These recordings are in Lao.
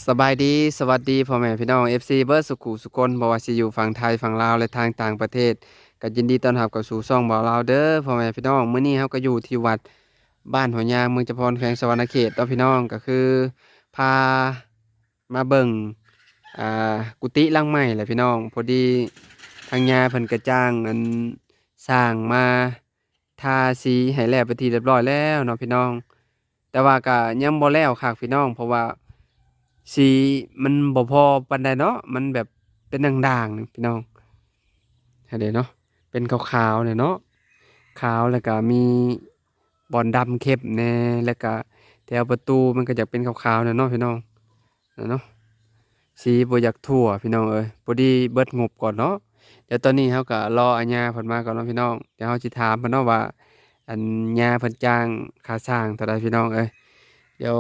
ສະບາຍດີ ສະຫວັດດີພໍ່ແມ່ພີ່ນ້ອງ ເອັຟຊີ ເບິດສຸຂູສຸຄົນ ບໍ່ວ່າຊິຢູ່ຝັ່ງໄທ ຝັ່ງລາວ ແລະ ທາງຕ່າງປະເທດ ກໍຍິນດີຕ້ອນຮັບເຂົ້າສູ່ຊ່ອງບ່າວລາວເດີພໍ່ແມ່ພີ່ນ້ອງ. ມື້ນີ້ເຮົາກໍຢູ່ທີ່ວັດບ້ານຫົວຍາງ ເມືອງຈຳພອນ ແຂວງສະຫວັນນະເຂດເນາະພີ່ນ້ອງ, ກໍຄືພາມາເບິ່ງ ອ່າ ກຸຕິຫຼັງໃໝ່ແຫຼະພີ່ນ້ອງ. ພໍດີທາງຍາເພິ່ນກະຈ້າງ ອັນ ຊ່າງມາ ທາສີໃຫ້ແລ້ວເປັນທີ່ຮຽບຮ້ອຍແລ້ວເນາະພີ່ນ້ອງ, ແຕ່ວ່າກະຍັງບໍ່ແລ້ວຄັກພີ່ນ້ອງ ເພາະວ່າສີມັນບໍ່ພໍປານໃດເນາະ, ມັນແບບເປັນດ່າງໆນີ້ພີ່ນ້ອງ. ຫັ້ນເດ້ເນາະ ເປັນຂາວໆນີ້ເນາະ, ຂາວ ແລ້ວກະມີບ່ອນດຳເຂັ້ມແດ່, ແລ້ວກະແຖວປະຕູມັນກໍຢາກເປັນຂາວໆແດ່ເນາະພີ່ນ້ອງ. ນະເນາະ ສີບໍ່ຢາກທົ່ວພີ່ນ້ອງເອີຍ, ພໍດີເບິດງົບກ່ອນເນາະ. ດຽວຕອນນີ້ເຮົາກໍລໍອາຍາເພິ່ນມາກ່ອນເນາະພີ່ນ້ອງ, ດຽວເຮົາຊິຖາມເພິ່ນເນາະວ່າ ອັນ ຍາເພິ່ນຈ້າງຄ່າຊ່າງເທົ່າໃດພີ່ນ້ອງເອີຍ. ດຽວ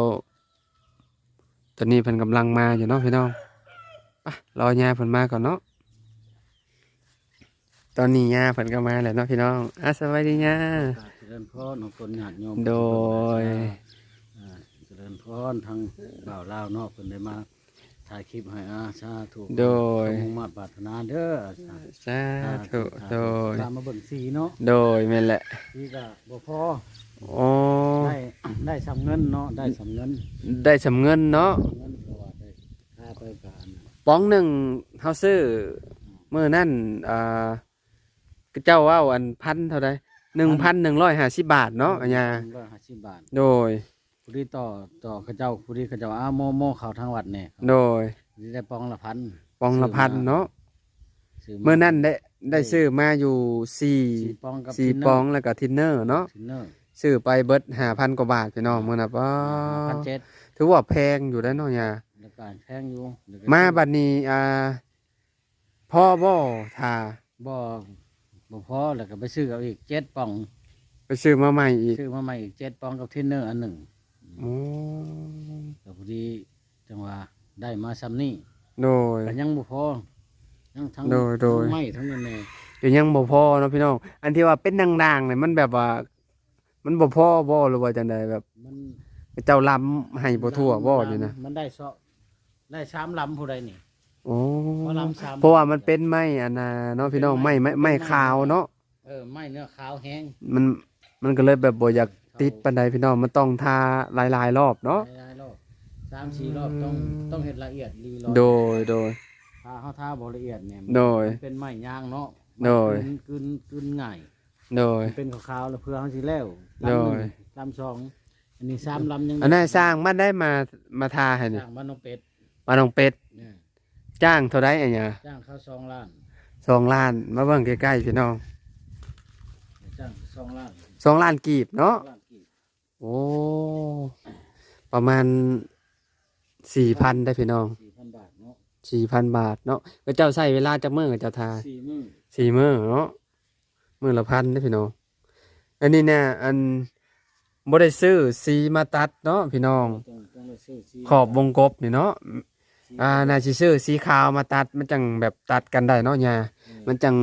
ຕອນນີ້ເພິ່ນກຳລັງມາຢູ່ເນາະພີ່ນ້ອງ, ປະ ລໍຍາເພິ່ນມາກ່ອນເນາະ. ຕອນນີ້ຍາເພິ່ນກໍມາແລ້ວເນາະພີ່ນ້ອງ. ອາ ສະບາຍດີຍາ. ຈະເລີນພອນຂອງຄົນຍາດໂຍມ. ໂດຍ. ອາ ຈະເລີນພອນທາງບ່າວລາວເນາະ, ເພິ່ນໄດ້ມາຖ່າຍຄລິບໃຫ້. ອາ ສາທຸ. ໂດຍ. ສົມມຸ່ງມາດປາດຖະໜາເດີ. ອາ ສາ ສາທຸ. ສາທຸ. ໂດຍ. ພາມາເບິ່ງສີເນາະ. ໂດຍ ແມ່ນແຫຼະ. ສີກໍບໍ່ພໍ. ໂອ້ ໄດ້ ໄດ້ສ່ຳເງິນເນາະ, ໄດ້ສ່ຳເງິນ ໄດ້ສ່ຳເງິນເນາະ. ເງິນ ເພາະວ່າໄດ້ ຄ່າໄປການ ປ໋ອງໜຶ່ງເຮົາຊື້ ອືມ ມື້ນັ້ນ ອ່າ ເຂົາເຈົ້າເວົ້າອັນ ພັນເທົ່າໃດ ໜຶ່ງພັນໜຶ່ງຮ້ອຍຫ້າສິບບາດເນາະ ອາຍາ ໜຶ່ງຮ້ອຍຫ້າສິບບາດ. ໂດຍ. ຜູ້ທີ່ຕໍ່ ຕໍ່ເຂົາເຈົ້າ ຜູ້ທີ່ເຂົາເຈົ້າ ອ້າວ ໂມ ໂມເຂົ້າທາງວັດແດ່. ໂດຍ. ນີ້ໄດ້ປ໋ອງລະພັນ ປ໋ອງລະພັນເນາະ. ຊື້ມາ ມື້ນັ້ນໄດ້ ໄດ້ຊື້ມາຢູ່ສີ່ ສີ່ປ໋ອງກັບ ສີ່ປ໋ອງ ແລ້ວກໍທິນເນີເນາະ. ທິນເນີ ຊື້ໄປເບິດຫ້າພັນກວ່າບາດພີ່ນ້ອງ. ອ່າ ມື້ນັ້ນ ປ໋ອ ຫ້າພັນເຈັດ ຖືວ່າແພງຢູ່ໄດ໋ເນາະຍາ. ລາຄາແພງຢູ່. ມາບັດນີ້ ອ່າ ພໍບໍ່ ຖ້າ ບໍ່ ບໍ່ພໍ ແລ້ວກໍໄປຊື້ເອົາອີກເຈັດປ໋ອງ. ໄປຊື້ມາໃໝ່ອີກ. ຊື້ມາໃໝ່ອີກເຈັດປ໋ອງກັບທິນເນີອັນໜຶ່ງ. ໂອ້ ກໍພໍດີ ຈັ່ງວ່າໄດ້ມາສ່ຳນີ້. ໂດຍ. ກໍຍັງບໍ່ພໍ ຍັງທັງ ໂດຍ ໂດຍ ທັງໄມ້ທັງນັ້ນແດ່. ກໍຍັງບໍ່ພໍເນາະພີ່ນ້ອງ. ອັນທີ່ວ່າເປັນດ່າງໆນີ້ ມັນແບບວ່າ ມັນບໍ່ພໍບໍ່ ຫຼືວ່າຈັ່ງໃດ? ແບບ ມັນ ເຈົ້າລຳໃຫ້ບໍ່ທົ່ວບໍ່ນີ້ນະ? ມັນໄດ້ເຊາະ ໄດ້ສາມລຳຜູ້ໃດນີ້. ໂອ້ ເພາະລຳສາມ ເພາະວ່າມັນເປັນໄມ້ອັນນ່າເນາະພີ່ນ້ອງ, ເປັນໄມ້ ໄມ້ ໄມ້ ໄມ້ຂາວເນາະ. ເອີ ໄມ້ເນື້ອຂາວແຮງ ມັນ ມັນກໍເລີຍແບບບໍ່ຢາກຕິດປານໃດພີ່ນ້ອງ, ມັນຕ້ອງທາຫຼາຍໆລອບເນາະ. ຫຼາຍໆລອບ ສາມສີ່ລອບ ອືມ ຕ້ອງ ຕ້ອງເຮັດລະອຽດລີລອຍ. ໂດຍ ໂດຍ. ຖ້າເຮົາທາບໍ່ລະອຽດນີ້ ໂດຍ ມັນເປັນໄມ້ຍາງເນາະ. ໂດຍ. ມັນກືນ ກືນ ກືນງ່າຍ. ໂດຍ. ມັນເປັນຂາວໆ ແລ້ວເພື່ອເຮົາຊິແລ້ວ. ໂດຍ. ລຳໜຶ່ງ ລຳສອງ ອັນນີ້ສາມລຳຍັງ. ອັນນັ້ນຊ່າງບ້ານໃດມາ ມາທາໃຫ້ນີ້? ຊ່າງບ້ານໜອງເປັດ. ບ້ານໜອງເປັດ. ຈ້າງເທົ່າໃດອັນຫຍັງ? ຈ້າງເຂົາສອງລ້ານ. ສອງລ້ານ. ມາເບິ່ງໃກ້ໆ ພີ່ນ້ອງ. ຈ້າງສອງລ້ານ. ສອງລ້ານກີບເນາະ. ສອງລ້ານກີບ. ໂອ້ ປະມານສີ່ພັນໄດ໋ພີ່ນ້ອງ. ສີ່ພັນບາດເນາະ. ສີ່ພັນບາດເນາະ. ເຂົາເຈົ້າໃຊ້ເວລາຈັກມື້ເຂົາເຈົ້າທາ? ສີ່ມື້. ສີ່ມື້ເນາະ. ມື້ລະພັນເດ້ພີ່ນ້ອງ. ອັນນີ້ນະ ອັນ ບໍ່ໄດ້ຊື້ສີມາຕັດເນາະພີ່ນ້ອງ. ຕ້ອງ ຕ້ອງໄດ້ຊື້ສີ ຂອບວົງກົບນີ້ເນາະ. ສີ ອ່າ ໜ້າຊິຊື້ສີຂາວມາຕັດ ມັນຈັ່ງແບບຕັດກັນໄດ້ເນາະຍາ. ອືມ ມັນຈັ່ງ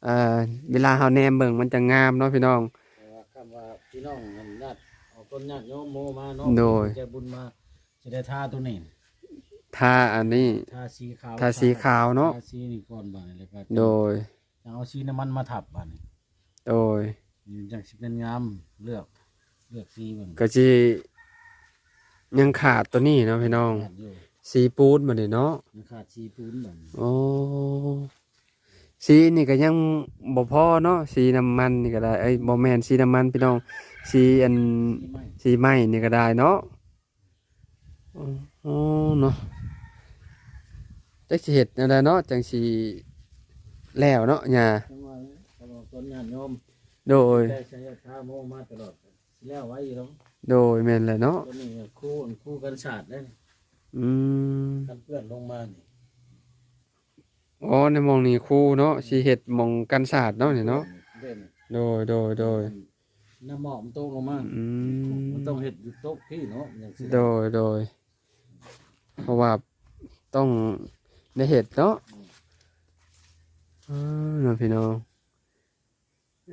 ເອີ ເວລາເຮົາແນມເບິ່ງມັນຈັ່ງງາມເນາະພີ່ນ້ອງ. ແຕ່ວ່າຄຳວ່າພີ່ນ້ອງນັ້ນ ຍາດ ເອົາຕົ້ນຍາດໂຍມໂມມາເນາະ. ໂດຍ. ໃຈບຸນມາ ຊິໄດ້ທາຕົວນີ້ ທາອັນນີ້ ທາສີຂາວ ທາສີຂາວເນາະ. ທາສີນີ້ກ່ອນບາດນີ້ ແລ້ວກໍ ໂດຍ ຈັ່ງເອົາສີນ້ຳມັນມາທັບບາດນີ້. ໂດຍ. ນີ້ຈັ່ງຊິເປັນງາມ ເລືອກ ເລືອກສີເບິ່ງ. ກໍຊິຍັງຂາດຕົວນີ້ເນາະພີ່ນ້ອງ. ຂາດຢູ່ ສີປູນບາດນີ້ເນາະ. ຍັງຂາດສີປູນບາດນີ້. ໂອ້ ສີນີ້ກໍຍັງບໍ່ພໍເນາະ, ສີນ້ຳມັນນີ້ກໍໄດ້ ເອີຍ ບໍ່ແມ່ນສີນ້ຳມັນພີ່ນ້ອງ, ສີອັນ ສີໄມ້ ສີໄມ້ນີ້ກໍໄດ້ເນາະ. ໂອ້ ເນາະ ຈັກຊິເຮັດແນວໃດເນາະ ຈັ່ງຊິແລ້ວເນາະຍາ. ຈັ່ງວ່າແຫຼະ ເພາະວ່າຄົນຍາດໂຍມ. ໂດຍ. ແຕ່ໃຊ້ທາໂມມາຕະຫຼອດ ຊິແລ້ວໄວຢູ່ດອກ. ໂດຍ ແມ່ນແຫຼະເນາະ. ຕົວນີ້ຄູ ຄູກັນສາດເດ້. ອືມ ກັນເປື້ອນລົງມານີ້. ອໍ ໃນໝ່ອງນີ້ຄູເນາະ ຊິເຮັດໝ່ອງກັນສາດເນາະນີ້ເນາະ. ໂດຍ ໂດຍ ໂດຍ. ນ້ຳໝອກມັນຕົກລົງມາ. ອືມ ມັນຕ້ອງເຮັດຢູ່ຕົກພີ້ເນາະ ຈັ່ງຊີ້. ໂດຍ ໂດຍ. ເພາະວ່າຕ້ອງໄດ້ເຮັດເນາະ. ອືມ ເອີ ເນາະພີ່ນ້ອງ.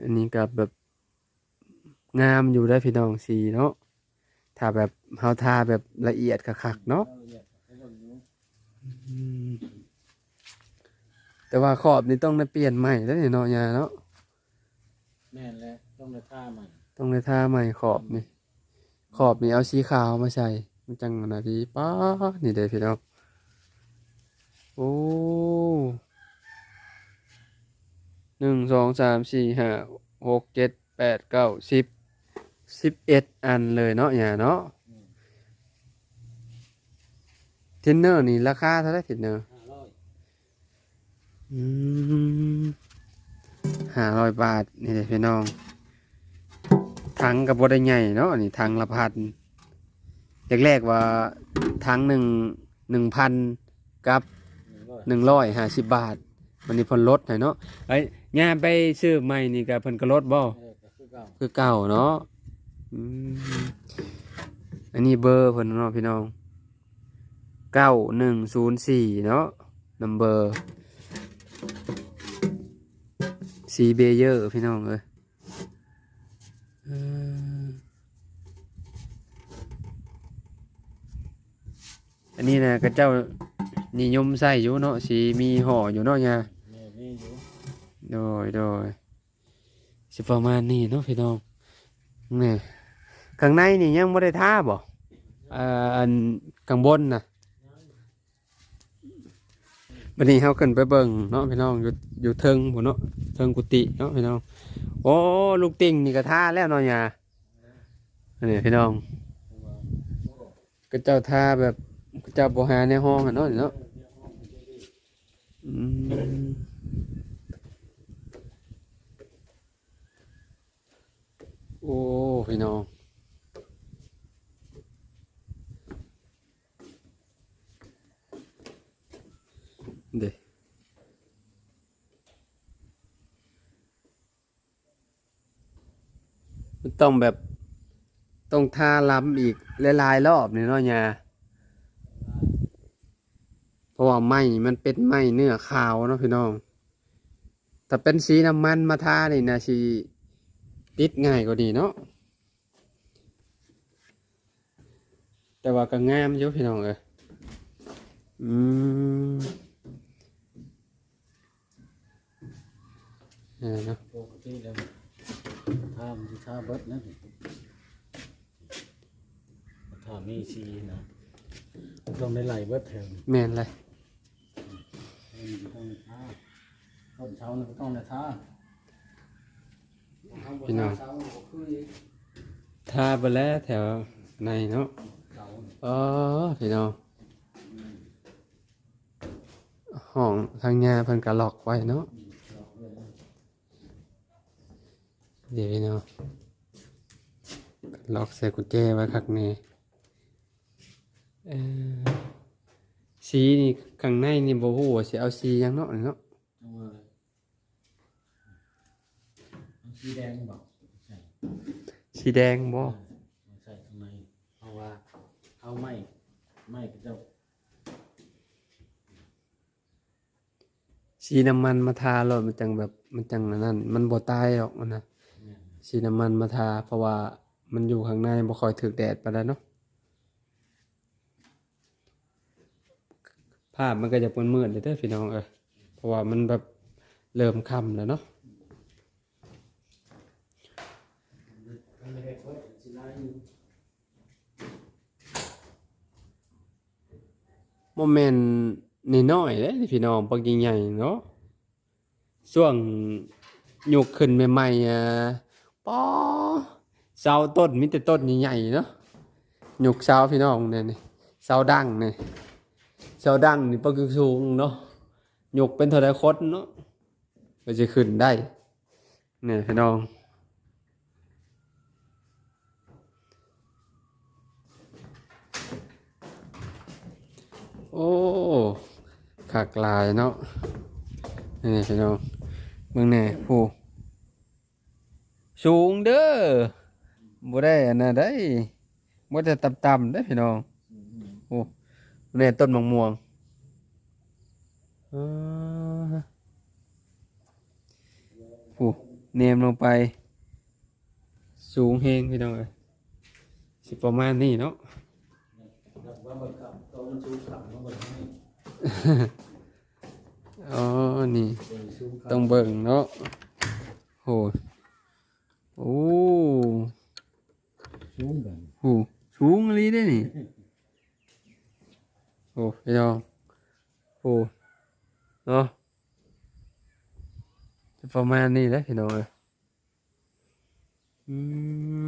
ອັນນີ້ກໍແບບງາມຢູ່ເດ້ພີ່ນ້ອງ ສີເນາະ. ຖ້າແບບເຮົາທາແບບລະອຽດຄັກໆເນາະ. ລະອຽດ ຕ່ວ່າຂອບນີ້ຕ້ອງໄດ້ປ່ຽນໃໝ່ເດ້ເນາະ ຍ່າເນາະ. ແມ່ນແຫຼະ ຕ້ອງໄດ້ທາໃໝ່ ຕ້ອງໄດ້ທາໃໝ່ຂອບນີ້. ຂອບນີ້ເອົາສີຂາວມາໃສ່ ມັນຈັ່ງອັນນະດີ. ປ້າດ ນີ້ເດ້ພີ່ນ້ອງ. ໂອ້ ໜຶ່ງ ສອງ ສາມ ສີ່ ຫ້າ ຫົກ ເຈັດ ແປດ ເກົ້າ ສິບ ສິບເອັດອັນເລີຍເນາະ ຍ່າເນາະ. ອືມ ທິນເນີນີ້ລາຄາເທົ່າໃດ ທິນເນີ? ຫ້າຮ້ອຍ ອືມ ຫ້າຮ້ອຍບາດ. ນີ້ເດ້ພີ່ນ້ອງ ຖັງກໍບໍ່ໄດ້ໃຫຍ່ເນາະ ນີ້ຖັງລະພັນ. ແລກໆວ່າຖັງໜຶ່ງ ໜຶ່ງພັນກັບ ໜຶ່ງຮ້ອຍ ໜຶ່ງຮ້ອຍຫ້າສິບບາດ. ບັດນີ້ເພິ່ນລົດໃຫ້ເນາະ. ເອີຍ ຍ່າໄປຊື້ໃໝ່ນີ້ກໍເພິ່ນກໍລົດບໍ່? ເອີ ກໍຄືເກົ່າ ຄືເກົ່າເນາະ. ອືມ ອັນນີ້ເບີເພິ່ນເນາະພີ່ນ້ອງ ເກົ້າໜຶ່ງສູນສີ່ເນາະ ນຳເບີ ສີເບເຢີພີ່ນ້ອງເອີຍ. ເອີ ອັນນີ້ນະ ເຂົາເຈົ້ານິຍົມໃຊ້ຢູ່ເນາະ ສີມີຫໍ່ຢູ່ເນາະ ຍ່າ. ແມ່ນ ມີຢູ່. ໂດຍ ໂດຍ ຊິປະມານນີ້ເນາະພີ່ນ້ອງ. ນີ້ ຂ້າງໃນນີ້ຍັງບໍ່ໄດ້ທາບໍ່? ເອີ ອັນຂ້າງບົນນະ. ບັດນີ້ເຮົາຂຶ້ນໄປເບິ່ງເນາະພີ່ນ້ອງ ຢູ່ ຢູ່ເທິງພຸ້ນເນາະ ເທິງກຸຕິເນາະພີ່ນ້ອງ. ໂອ້ ລູກຕິ່ງນີ້ກໍທາແລ້ວເນາະ ຍ່າ. ອັນນີ້ພີ່ນ້ອງ ເຂົາເຈົ້າທາແບບ ເຂົາເຈົ້າບໍ່ຫາແນວຮອງຫັ້ນເນາະ ນີ້ເນາະ. ອືມ ໂອ້ ພີ່ນ້ອງ ເດ້ ມັນຕ້ອງແບບ ຕ້ອງທາລຳອີກຫຼາຍໆລອບນີ້ເນາະ ຍ່າ. ເພາະວ່າໄມ້ມັນເປັນໄມ້ເນື້ອຂາວເນາະພີ່ນ້ອງ. ຖ້າເປັນສີນ້ຳມັນມາທານີ້ນະ ຊິຕິດງ່າຍກວ່ານີ້ເນາະ. ແຕ່ວ່າກໍງາມຢູ່ພີ່ນ້ອງເອີຍ. ອືມ ເອີເນາະ ປົກກະຕິແລ້ວ ທາມັນຊິທາເບິດນັ້ນ ຖ້າມີສີນະ ຕ້ອງໄດ້ໄລ່ເບິດແຖວນີ້. ແມ່ນແຫຼະ ເອີ ຕ້ອງໄດ້ທາ ຕົ້ນເສົານີ້ກໍຕ້ອງໄດ້ທາ ພີ່ນ້ອງ. ທາໄປແລ້ວແຖວໃນເນາະ. ອໍ ພີ່ນ້ອງ ຫ້ອງທາງຍ່າເພິ່ນກໍລັອກໄວ້ເນາະ. ເດເນາະ ລັອກໃສ່ກຸນແຈໄວ້ຄັກແນ່. ເອີ ສີນີ້ ຂ້າງໃນນີ້ບໍ່ຮູ້ວ່າຊິເອົາສີຫຍັງເນາະ ນີ້ເນາະ. ເອົາ ເອົາສີແດງບໍ່? ໃສ່ ສີແດງບໍ່? ເອີ ເອົາໃສ່ຂ້າງໃນ ເພາະວ່າເອົາໄມ້ ໄມ້ເຂົາເຈົ້າ ສີນ້ຳມັນມາທາໂລດ ມັນຈັ່ງແບບ ມັນຈັ່ງອັນນັ້ນ ມັນບໍ່ຕາຍດອກຫັ້ນນະ. ແມ່ນ ສີນ້ຳມັນມາທາ ເພາະວ່າມັນຢູ່ຂ້າງໃນ ບໍ່ຄ່ອຍຖືກແດດປານໃດເນາະ. ພາບມັນກໍຈະມືດໆເດີພີ່ນ້ອງເອີຍ ເພາະວ່າມັນແບບເລີ່ມຄ່ຳແລ້ວເນາະ. ບໍ່ແມ່ນນ້ອຍໆເດ້ພີ່ນ້ອງ ບັກໃຫຍ່ໆເນາະ. ຊ່ວງຍົກຂຶ້ນໃໝ່ໆ ອາ ປໍ ເສົາຕົ້ນມີແຕ່ຕົ້ນໃຫຍ່ໆເນາະ. ຍົກເສົາພີ່ນ້ອງແດ່ນີ້ ເສົາດັງນີ້ ເສົາດັງນີ້ປະກຶກສູງເນາະ. ຍົກເປັນເທົ່າໃດຄົນເນາະ ກໍຊິຂຶ້ນໄດ້. ນີ້ພີ່ນ້ອງ ໂອ້ ຄັກຫຼາຍເນາະ. ນີ້ພີ່ນ້ອງ ເບິ່ງແດ່ ຜູ້ ສູງເດີ ບໍ່ໄດ້ອັນນັ້ນໃດ ບໍ່ໄດ້ຕ່ຳໆເດ້ພີ່ນ້ອງ. ໂອ້ ແນ່ ຕົ້ນໝາກມ່ວງ ເອີ ຜູ້ ແນມລົງໄປ ສູງແຮງພີ່ນ້ອງເອີຍ. ຊິປະມານນີ້ເນາະ. ວ່າມັນກໍ ຕົວມັນສູງຕ່ຳ ວ່າມັນໃຫ້ ອໍ ນີ້ ເບິ່ງສູງ ຕ້ອງເບິ່ງເນາະ. ໂອ້ ໂອ້ ສູງກັນ ໂອ້ ສູງອີ່ຫຼີເດ້ນີ້. ໂອ້ ພີ່ນ້ອງ ໂອ້ ເນາະ ຈະປະມານນີ້ແຫຼະພີ່ນ້ອງເອີຍ. ອືມ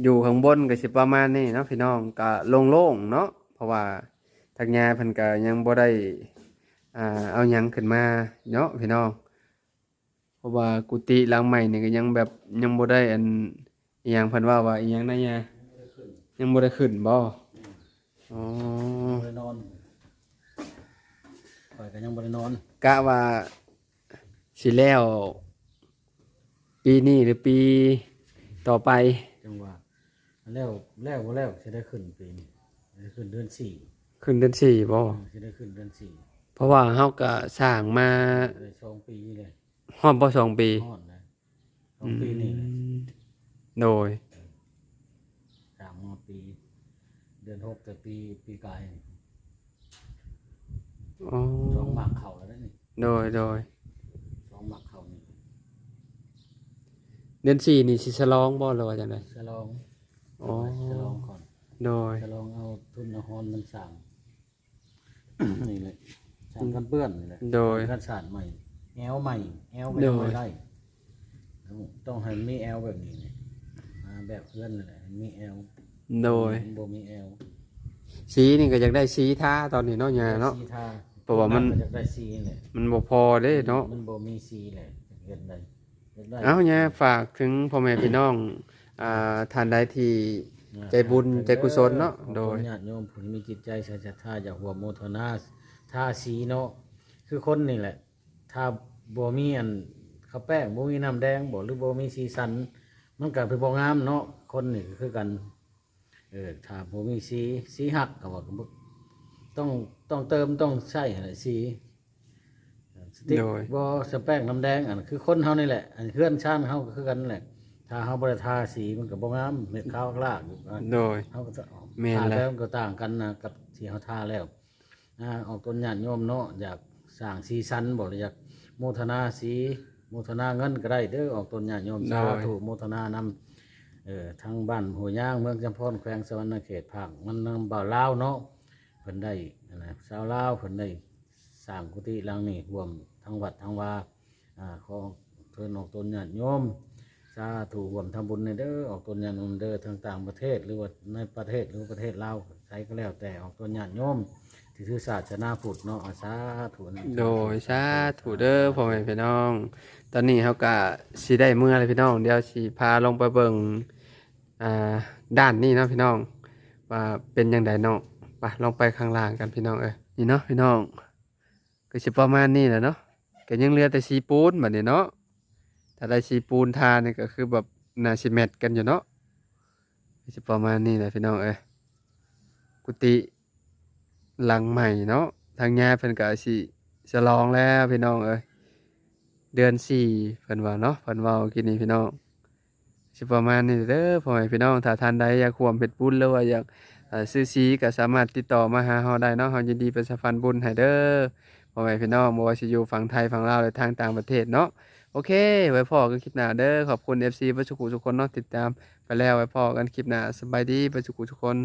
ຢູ່ຂ້າງບົນກໍຊິປະມານນີ້ເນາະພີ່ນ້ອງ ກໍໂລ່ງໆເນາະ ເພາະວ່າທາງຍາເພິ່ນກໍຍັງບໍ່ໄດ້ ອ່າ ເອົາຫຍັງຂຶ້ນມາເນາະພີ່ນ້ອງ. ເພາະວ່າກຸຕິຫຼັງໃໝ່ນີ້ກໍຍັງແບບ ຍັງບໍ່ໄດ້ອັນ ອີ່ຫຍັງ ເພິ່ນເວົ້າວ່າອີ່ຫຍັງນະຍາ ຍັງບໍ່ໄດ້ຂຶ້ນບໍ່? ແມ່ນ ອໍ ຍັງບໍ່ໄດ້ນອນ ຂ້ອຍກໍຍັງບໍ່ໄດ້ນອນ. ກະວ່າຊິແລ້ວປີນີ້ ຫຼື ປີຕໍ່ໄປ? ຈັ່ງວ່າ ແລ້ວ ແລ້ວບໍ່ແລ້ວ ຊິໄດ້ຂຶ້ນປີນີ້ ຊິໄດ້ຂຶ້ນເດືອນສີ່. ຂຶ້ນເດືອນສີ່ບໍ່? ເອີ ຊິໄດ້ຂຶ້ນເດືອນສີ່ ເພາະວ່າເຮົາກະສ້າງມາໄດ້ສອງປີແລ້ວ. ຮອດບໍ່ສອງປີ? ຮອດແລ້ວ ສອງປີນີ້ແຫຼະ. ອືມ ໂດຍ ເອີ ສ້າງມາປີ ເດືອນຫົກ ແຕ່ປີ ປີກາຍນີ້. ອໍ ສອງໝາກເຂົ້າແລ້ວເດ້ນີ້. ໂດຍ ໂດຍ ສອງໝາກເຂົ້ານີ້. ເດືອນສີ່ນີ້ຊິສະຫຼອງບໍ່ ຫຼືວ່າຈັ່ງໃດ? ສະຫຼອງ. ອໍ ສະຫຼອງກ່ອນ. ໂດຍ ສະຫຼອງເອົາທຶນເອົາຮອນມັນສ້າງ ນີ້ແຫຼະ ສ້າງກັນເປື້ອນນີ້ແຫຼະ. ໂດຍ ກັນສາດໃໝ່ ແອວໃໝ່ ແອວກໍຍັງບໍ່ໄດ້. ໂດຍ ຕ້ອງໃຫ້ມີແອວແບບນີ້ນີ້ ອ່າ ແບບເຮືອນນີ້ແຫຼະ ໃຫ້ມີແອວ. ໂດຍ ມັນບໍ່ມີແອວ. ສີນີ້ກໍຢາກໄດ້ສີທາຕອນນີ້ເນາະ ຍາເນາະ ສີທາ ເພາະວ່າມັນ ຢາກໄດ້ສີແຫຼະ ມັນບໍ່ພໍເດ້ເນາະ ມັນບໍ່ມີສີແຫຼະ ເຮັດໄດ້. ເອົາ ຍາ ຝາກເຖິງພໍ່ແມ່ພີ່ນ້ອງ ອ່າ ທ່ານໃດທີ່ ອ່າ ໃຈບຸນໃຈກຸສົນເນາະ. ໂດຍ ຍາດໂຍມຜູ້ທີ່ມີຈິດໃຈໃສ່ສັດທາ ຢາກຮ່ວມໂມທະນາທາສີເນາະ ຄືຄົນນີ້ແຫຼະ ຖ້າບໍ່ມີອັນ ເຂົ້າແປ້ງ ບໍ່ມີນ້ຳແດງບໍ ຫຼື ບໍ່ມີສີສັນ ມັນກໍບໍ່ງາມເນາະ. ຄົນນີ້ກໍຄືກັນ ເອີ ຖ້າບໍ່ມີສີ ສີຮັກກໍວ່າ ກໍບໍ່ ຕ້ອງ ຕ້ອງເຕີມ ຕ້ອງໃຊ້ຫັ້ນແຫຼະສີ ສະຕິກ ໂດຍ ບໍ່ ສະແປງ ນ້ຳແດງ ອັນຄືຄົນເຮົານີ້ແຫຼະ ອັນເຮືອນຊານເຮົາກໍຄືກັນແຫຼະ ຖ້າເຮົາບໍ່ໄດ້ທາສີມັນກໍບໍ່ງາມ ເມັດຂາວລາກຢູ່. ໂດຍ ເຮົາກໍ ແມ່ນແຫຼະ ທາແລ້ວມັນກໍຕ່າງກັນນະ ກັບທີ່ເຮົາທາແລ້ວ. ອ່າ ອອກຕົນຍາດໂຍມເນາະ ຢາກສ້າງສີສັນບໍ ຫຼື ຢາກໂມທະນາສີ ໂມທະນາເງິນກໍໄດ້ເດີ ອອກຕົນຍາດໂຍມ. ໂດຍ ສາທຸ ໂມທະນານຳ ເອີ ທາງບ້ານຫ້ວຍຍາງ ເມືອງຈຳພອນ ແຂວງສະຫວັນນະເຂດ ພາກມັນນຳບ່າວລາວເນາະ ເພິ່ນໄດ້ ອັນນະ ຊາວລາວເພິ່ນໄດ້ສ້າງກຸຕິຫຼັງນີ້ ຮ່ວມທັງວັດທັງວາ. ອ່າ ຂໍເຊີນອອກຕົນຍາດໂຍມ ສາທຸ ຮ່ວມທຳບຸນແດ່ເດີ ອອກຕົນຍາດໂຍມເດີ ທັງຕ່າງປະເທດ ຫຼືວ່າໃນປະເທດ ຫຼືປະເທດລາວ ໃສກໍແລ້ວແຕ່ ອອກຕົນຍາດໂຍມທີ່ຖືສາສະໜາພຸດເນາະ. ອາ ສາທຸນະ. ໂດຍ ສາທຸເດີ ພໍ່ແມ່ພີ່ນ້ອງ. ຕອນນີ້ເຮົາກະຊິໄດ້ເມືອແລ້ວພີ່ນ້ອງ ດຽວຊິພາລົງໄປເບິ່ງ ອ່າ ດ້ານນີ້ເນາະພີ່ນ້ອງ ວ່າເປັນຈັ່ງໃດເນາະ. ໄປ ລອງໄປຂ້າງລ່າງກັນພີ່ນ້ອງເອີຍ. ນີ້ເນາະພີ່ນ້ອງ ກໍຊິປະມານນີ້ແຫຼະເນາະ ກໍຍັງເຫຼືອແຕ່ສີປູນບັດນີ້ເນາະ. ຖ້າໄດ້ສີປູນທານີ້ກໍຄືແບບໜ້າຊິແມັດກັນຢູ່ເນາະ. ກໍຊິປະມານນີ້ແຫຼະພີ່ນ້ອງເອີຍ ກຸຕິຫຼັງໃໝ່ເນາະ. ທາງຍາເພິ່ນກໍຊິສະຫຼອງແລ້ວພີ່ນ້ອງເອີຍ ເດືອນສີ່ ເພິ່ນວ່າເນາະ ເພິ່ນເວົ້າກີ້ນີ້ພີ່ນ້ອງ. ຊິປະມານນີ້ເດີພໍ່ແມ່ພີ່ນ້ອງ. ຖ້າທ່ານໃດຢາກຮ່ວມເຮັດບຸນ ຫຼືວ່າຢາກ ເອີ ຊື້ສີ ກໍສາມາດຕິດຕໍ່ມາຫາເຮົາໄດ້ເນາະ ເຮົາຍິນດີເປັນສະພານບຸນໃຫ້ເດີພໍ່ແມ່ພີ່ນ້ອງ ບໍ່ວ່າຊິຢູ່ຝັ່ງໄທ ຝັ່ງລາວ ແລະ ທາງຕ່າງປະເທດເນາະ. ໂອເຄ ໄວ້ພໍ້ກັນຄລິບໜ້າເດີ. ຂອບຄຸນ ເອັຟຊີ ເບິດສຸຂູສຸຄົນເນາະ ຕິດຕາມໄປແລ້ວ. ໄວ້ພໍ້ກັນຄລິບໜ້າ. ສະບາຍດີເບິດສຸຂູສຸຄົນ.